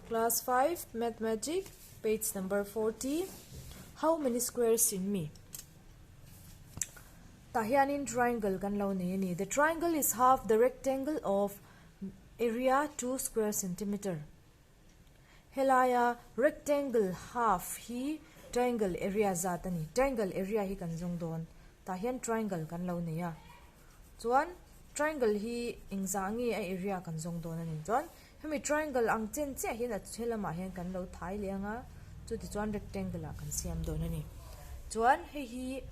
Class 5 Mathematics page number 40 How many squares in me? Tah hianin triangle kan lo nei a ni. The triangle is half the rectangle of area 2 square centimeter. Helaia rectangle half hi triangle area zat a ni. Triangle area hi kan zawng dawn. Tah hian triangle kan lo nei a. Chuan triangle hi engzah nge a area kan zawng dawn a ni. Chuan hemi triangle ang chen chiah hian a he lamah hian kan lo thai leh ang a, chuti chuan rectangle ah kan siam dawn a ni. Chuan hei hi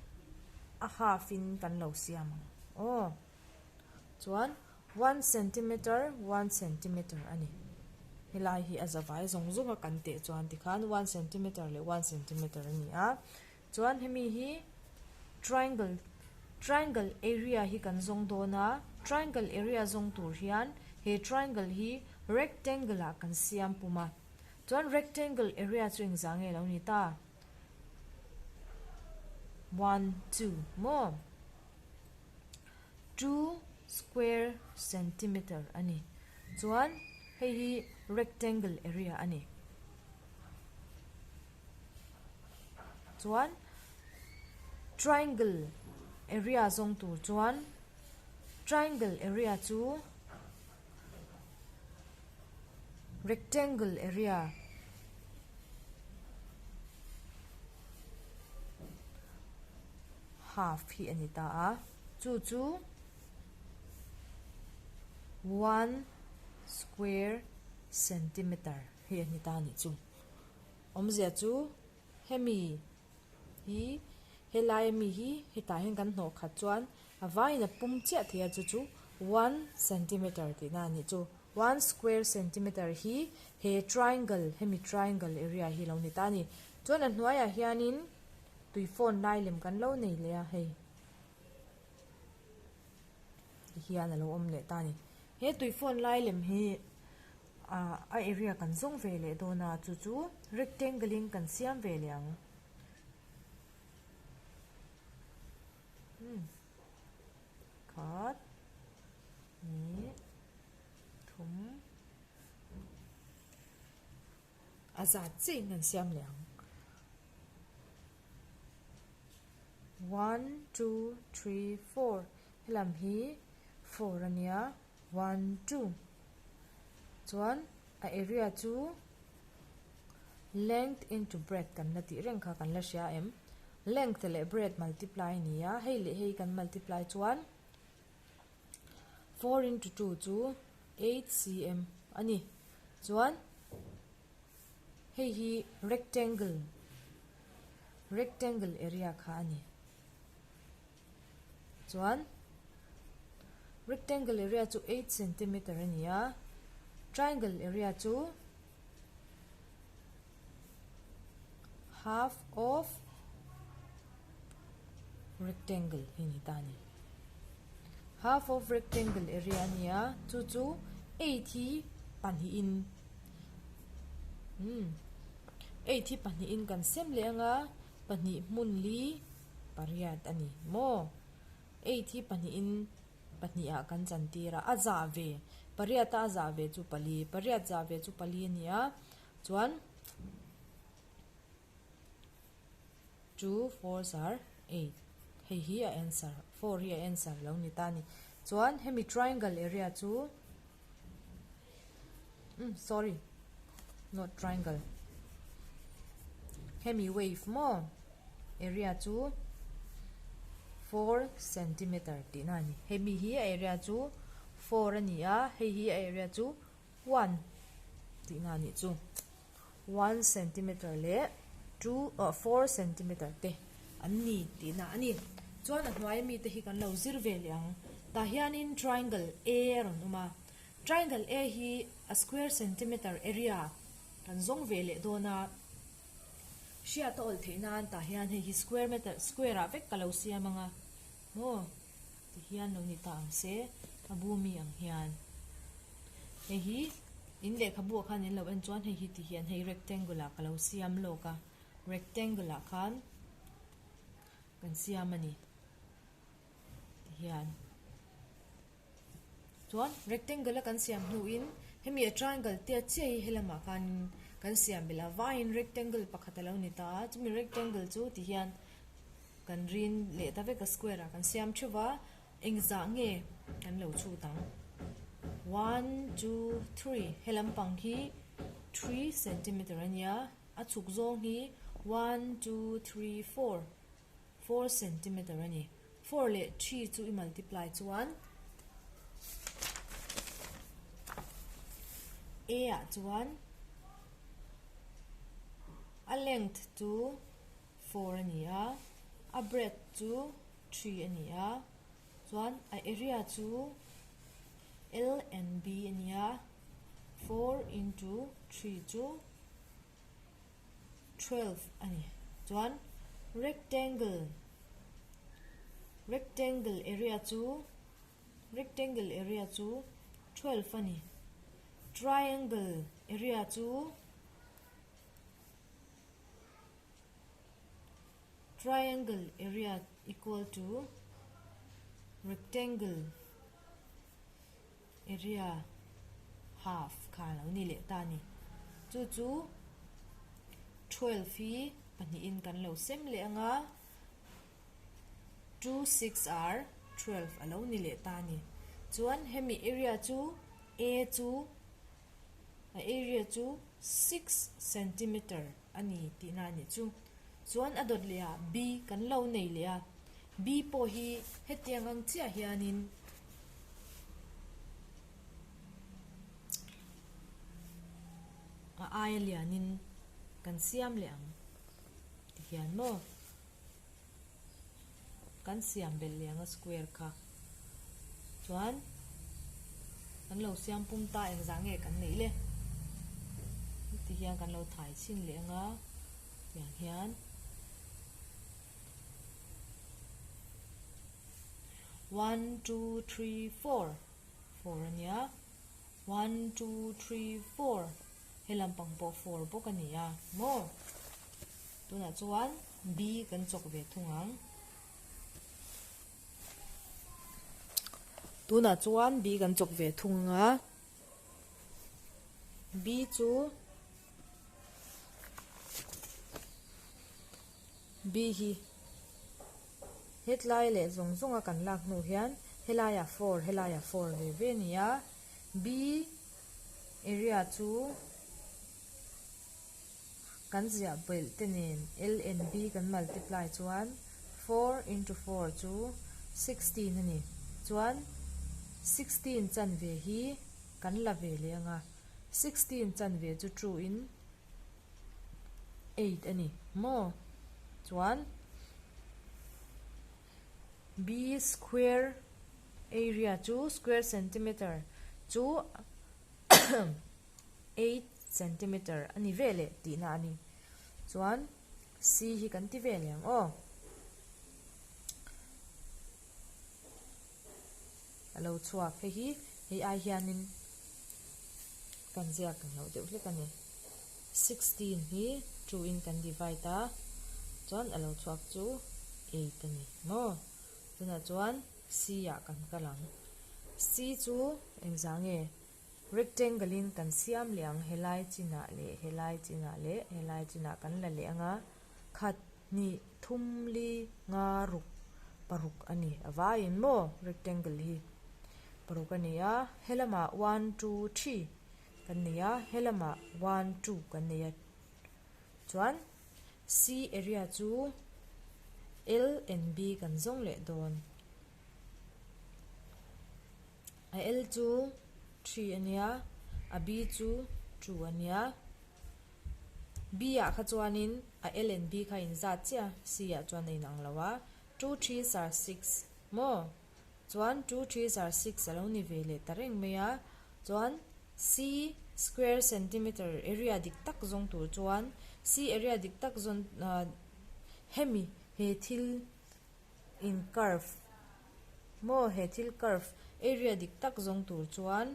a half in kan lo siam ang aw. Chuan one centimeter one centimeter a ni. Helai hi a zavai zawng zawng a kan teh chuan tikhan one centimeter leh one centimeter a ni a. Chuan hemi hi triangle triangle area hi kan zawng dawn a, triangle area zawng tur hian he triangle hi rectangle ah kan siam pum a, chuan rectangle area chu engzah nge lo ni ta? One two maw? Two square centimeter a ni. Chuan hei hi rectangle area a ni. Chuan triangle area zawng tur chuan triangle area chu rectangle area half hi a ni ta a chu chu one square centimeter hi a ni ta a nih chu. Awmzia chu hemi hi helai ami hi hetah hian kan hnawh khat chuan a vaiin a pum chiah thei a chu chu one centimeter tihna a nih chu. One square centimeter hi he triangle hemi triangle area hi lo ni ta a ni. Chuan a hnuaiah hianin tui phone lai lem kan lo nei leh a hei tihian a lo awm leh ta a ni. He tui phone lai lem hi. Ah a area kan zawng ve leh dawn a chu chu rectangle in kan siam ve leh ang umm khat hnih thum a zat chiah in kan siam leh ang one two three four helam hi four a nia. One two chuan a area chu length into breadth kan la tih reng kha kan la hria em length leh breadth multiply a ni a hei leh hei kan multiply chuan four into two chu eight cm a ni chuan hei hi rectangle rectangle area kha a ni. Chuan rectangle area chu eight centimeter a ni a, triangle area chu half of rectangle hi ni ta a ni. Half of rectangle area a ni a, chu chu eight hi pahnihin umm eight hi pahnihin kan sem leh ang a, pahnih hmun li. Pariat a ni maw? Eight hi pahnihin pahnihah kan chantir a, a zah ve. Pariata a zah ve chu pali, pariat zah ve chu pali a ni a, chuan two fours are eight. Hei hi a answer, four hi a answer lo ni ta a ni. Chuan hemi triangle area chu umm sorry not triangle hemi wave maw area chu four centimeter tihna a ni hemi hi a area chu four a ni a hei hi a area chu one tihna a nih chu one centimeter leh two ah four centimeter te an ni tihna a ni chuan a hnuai ami te hi kan lo zir ve leh ang tah hianin triangle A a rawn awm a triangle A hi a square centimeter area kan zawng ve leh dawn a hriat a awlh theih nan tah hian hei hi square meter square ah vek ka lo siam ang a maw. Ti hian lo ni ta ang se, a bu mi ang hian. Hei hi in lehkhabu ah khan in lo en chuan hei hi ti hian hei rectangle ah ka lo siam lawk a, rectangle ah khan kan siam a ni ti hian. Chuan rectangle a kan siam hnuin. Hemi a triangle tia chiah hi helamah khan kan siam belh a, vaiin rectangle pakhat a lo ni ta a, chumi rectangle chu tihian kan rin leh ta vek a square ah kan siam theuh va, engzah nge kan lo chhut ang? One, two, three helam pang hi three centimeter a nia, a chhuk zawng hi one, two, three, four. 4 centimeter a ni. 4 leh 3 chu i multiply chuan A ah chuan a length chu 4 a ni a, a breadth chu 3 a ni a, chuan a area chu L and B a ni a, 4 into 3 chu 12 a ni. Chuan rectangle rectangle area chu rectangle area chu 12 a ni. Triangle area chu triangle area equal to rectangle area half kha a lo ni leh ta a ni. Chu chu 12 hi pahnihin kan lo sem leh ang a, 2 6 are 12 a lo ni leh ta a ni. Chuan hemi area chu A chu a area chu 6 centimeter a ni tihna a nih chu. Chuan a dawt leh ah B kan lo nei leh a, B pawh hi hetiang ang chiah hianin A aia lianin kan siam leh ang tihian maw kan siam belh leh ang a square kha chuan kan lo siam pum ta engzah nge kan neih le tihian kan lo thai chhin leh ang a tiang hian. One two three four four a nia one two three four he lampang pawh four bawk a ni a maw tunah chuan B kan chawk ve thung ang tunah chuan B kan chawk ve thung ang a B chu B hi hetlai leh zawng zawnga kan lak hnu hian helaiah 4 helaiah 4 ve ve a ni a, B area chu kan ziah belh te nen L and B kan multiply chuan 4 into 4 chu 16 a ni chuan 16 chanve hi kan la ve leh ang a, 16 chanve chu 2 in 8 a ni maw? Chuan B square area chu square centimeter chu 8 centimeter a ni ve leh tihna a ni. Chuan C hi kan ti ve leh ang aw. A lo chhuak hei hi hei ai hianin kan ziak ang loh deuh hlek a ni. 16 hi 2 in kan divide a chuan a lo chhuak chu 8 a ni maw? Tunah chuan C ah kan kal ang. C chu engzah nge rectangle in kan siam leh ang helai chinah leh helai chinah leh helai chinah kan la leh ang a khat hnih thum li nga ruk paruk a ni a vaiin maw rectangle hi paruk a ni a helamah one two three kan nei a helamah one two kan nei a chuan C area chu L and B kan zawng leh dawn a L chu three a nia a B chu two a nia. B ah kha chuanin a L and B kha inzat chiah a, C ah chuan a inang lo a, two threes are six maw? Chuan two threes are six a lo ni ve leh ta reng mai a, chuan C square centimeter area dik tak zawng tur chuan C area dik tak zawn hemi he thil in curve maw he thil curve area dik tak zawng tur chuan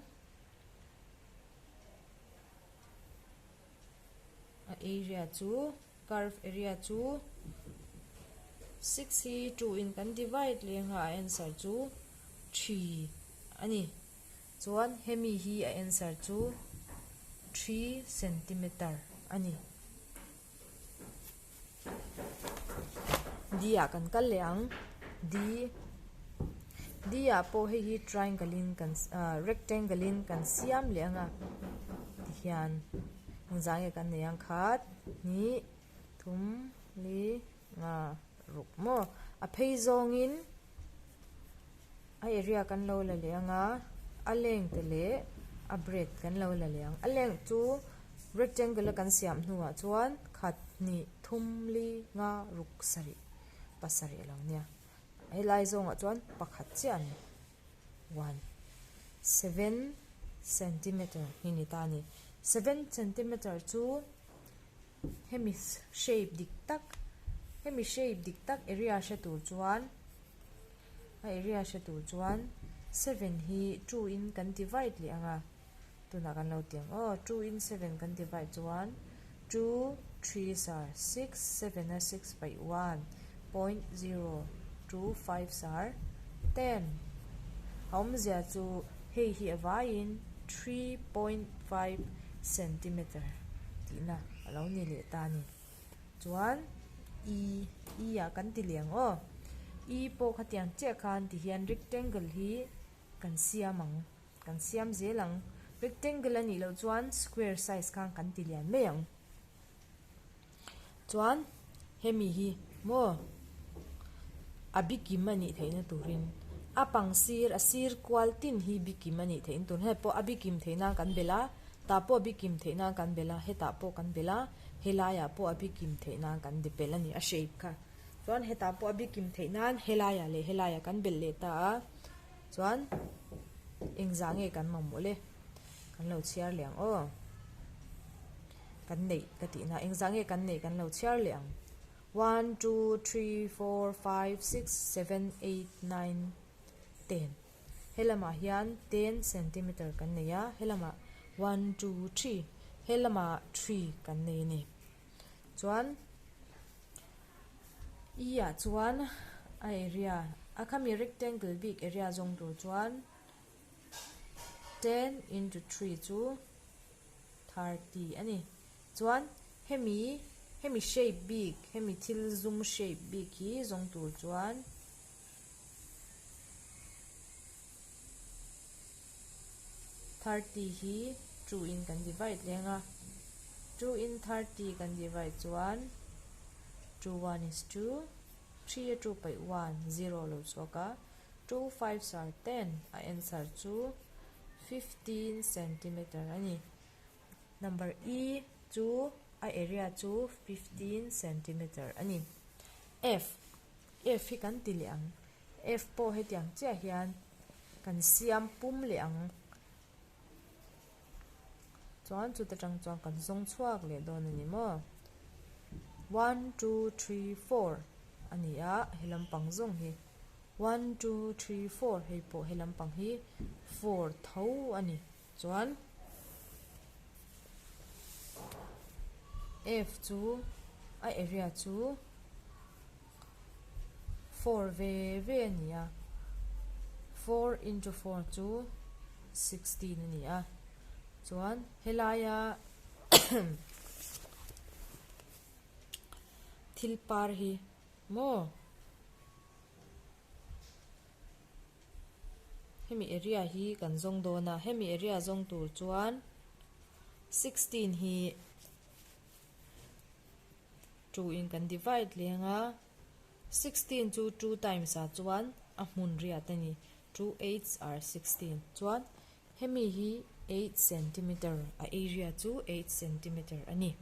A area chu curve area chu 6 hi 2 in kan divide leh ang a a answer chu 3 a ni. Chuan hemi hi a answer chu 3 centimeter a ni. D ah kan kal leh ang. D D ah pawh hei hi triangle in kan ah rectangle in kan siam leh ang a tihian engzah nge kan nei ang khat hnih thum li nga ruk maw a phei zawngin a area kan lo la leh ang a a length leh a breadth kan lo la leh ang a length chu rectangle a kan siam hnuah chuan khat hnih thum li nga ruk sarih pasarih a lo nia helai zawngah chuan pakhat chiah a ni one seven centimeter hi ni ta a ni seven centimeter chu. Hemi shape dik tak hemi shape dik tak area hre tur chuan a area hre tur chuan seven hi two in kan divide leh ang a tunah kan lo ti ang aw two in seven kan divide chuan two three sar six seven a six paih one point zero two five sar ten a awmzia chu hei hi a vaiin three point five centimeter tihna a lo ni leh ta a ni. Chuan E E ah kan ti leh ang aw. E pawh khatiang chiah khan ti hian rectangle hi kan siam ang kan siam zel ang. Rectangle a nih loh chuan square size khan kan ti lian mai ang. Chuan hemi hi maw a bikim a nih theihna turin a pang sir a sir kual tin hi bikim a nih theihna tur hei pawh a bikim theih nan kan belh a tah pawh a bikim theih nan kan belh a hetah pawh kan belh a helaiah pawh a bikim theih nan kan belh a ni a shape kha chuan hetah pawh a bikim theih nan helaiah leh helaiah kan belh leh ta a chuan engzah nge kan mamawh le kan lo chhiar leh ang aw. Kan neih ka tih na engzah nge kan neih kan lo chhiar leh ang one two three four five six seven eight nine ten helamah hian ten centimeter kan nei a helamah one two three helamah three kan nei a ni chuan e ah chuan a area a khami rectangle bik area zawng tur chuan ten into three chu. 30 a ni. Chuan hemi hemi shape bik hemi thil zum shape bik hi zawng tur chuan 30 hi 2 in kan divide leng a 2 in 30 kan divide chuan 2 1 is 2 3 a 2 paih 1 0 lo chhuak a 2 5 are 10 a answer chu 15 centimeter a ni. Number E chu a area chu 15 centimeter a ni. F F hi kan ti leh ang. F pawh hetiang chiah hian kan siam pum leh ang. Chuan chuta tang chuan kan zawng chhuak leh dawn a ni maw? One, two, three, four a ni a, he lampang zawng hi. One, two, three, four hei pawh he lampang hi four tho a ni. Chuan F chu a area chu four ve ve a ni a, four into four chu 16 a ni a. Chuan helaia thil par hi maw Hemi area hi kan zawng dawn a, hemi area zawng tur chuan 16 hi 2 in kan divide leng a, 16 chu 2 times ah chuan a hmun riat a ni, 2 eights are 16 chuan hemi hi 8 centimeter a area chu 8 centimeter a ni.